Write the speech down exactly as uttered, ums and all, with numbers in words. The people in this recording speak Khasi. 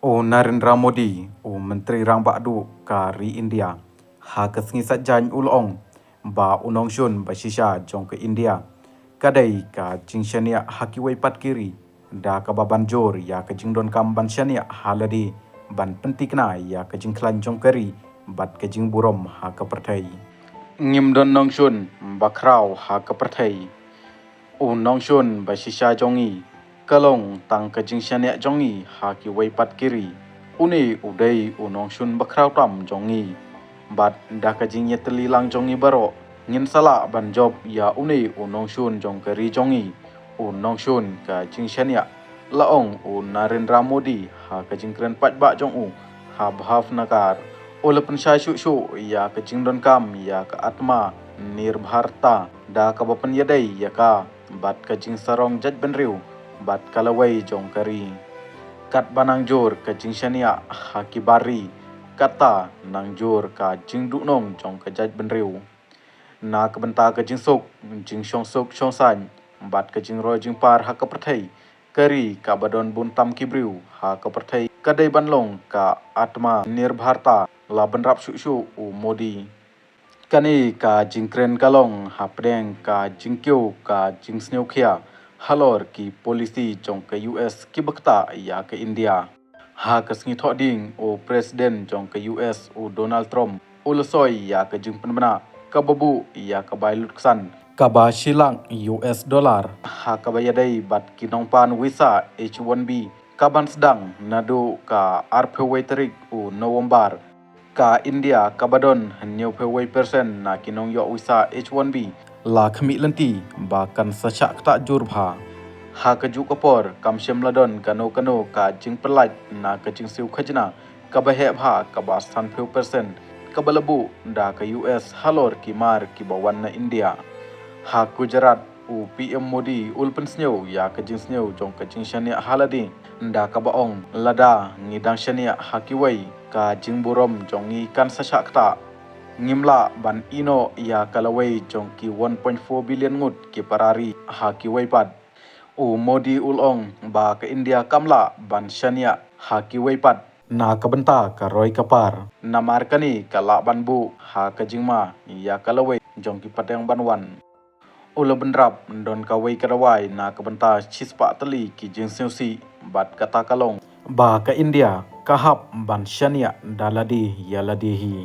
U Narendra Modi, u Myntri Rangbah Duh ka ri India, ha ka sngi Saitjaiñ u la ong ba u nongshun ba shisha jong ka India ka dei ka jingshaniah ha kiwei pat ki ri, da kaba ban jur ïa ka jingdonkam ban shaniah ha lade, ban pyntikna ïa ka jingkhlaiñ jong ka ri bad ka jingburom ha ka pyrthei. Ngim don nongshun ba khraw ha ka pyrthei. U nongshun ba shisha jong ngi ka long tang ka jingshaniah jong ngi ha kiwei pat ki ri. Une u dei u nongshun ba khraw tam jong ngi. Bad da ka jingïatylli lang jong ngi baroh, ngin sa lah ban jop ïa une u nongshun jong ka ri jong ngi, u nongshun ka jingshaniah, la ong u Narendra Modi ha ka jingkren paidbah jong u ha Bhavnagar. U la pynshai shuh shuh ïa ka jingdonkam ïa ka Atma Nirbharta, da kaba pynïadei ïa ka bad ka jingsarong jaitbynriew bad ka lawei jong ka ri. Katba nang jur ka jingshaniah ha ki bar ri, kata nang jur ka jingduhnong jong ka jaitbynriew. Na ka bynta ka jingsuk, jingshongsuk shongsaiñ bad ka jingroi jingpar ha ka pyrthei, ka ri kaba don bun tam ki briew ha ka pyrthei ka dei ban long ka Atma Nirbharta, la bynrap shuh shuh u Modi. Kane ka jingkren ka long hapdeng ka jingkiew ka jingsngewkhia halor ki policy jong ka U S kiba ktah ïa ka India. Ha ka sngi Thohdieng, u President jong ka U S, u Donald Trump, u la soi ïa ka jingpynbna kaba buh ïa ka bai lutksan kaba shi lak U S dollar ha kaba ïadei bad ki nongpan visa H one B, kaban sdang naduh ka arphew wei tarik u November. Ka India kaba don hynñiewphew wei percent na ki nongïoh visa H one B la khmih lynti ba kan sa shah ktah jur bha. Ha kajuh ka por, kam shym la don kano kano ka jingpyllait na ka jingsiew khajna kaba heh bha kaba sanphew percent kaba la buh da ka U S halor ki mar kiba wan na India. Ha Gujarat, u P M Modi u la pynsngew ïa ka jingsngew jong ka jingshaniah ha lade, da kaba ong, lada ngi dang shaniah ha kiwei, ka jingburom jong ngi kan sa shah ktah. Ngim lah ban ïehnoh ïa ka lawei jong ki one point four billion ngut ki para ri ha kiwei pat. U Modi u la ong ba ka India kam lah ban shaniah ha kiwei pat na ka bynta ka roi ka par, namar kane ka lah ban buh ha ka jingma ïa ka lawei jong ki pateng ban wan. U la bynrap don kawei ka dawai na ka bynta shispah tylli ki jingsngewsih, bad kata ka long ba ka India ka hap ban shaniah da lade ïa lade hi.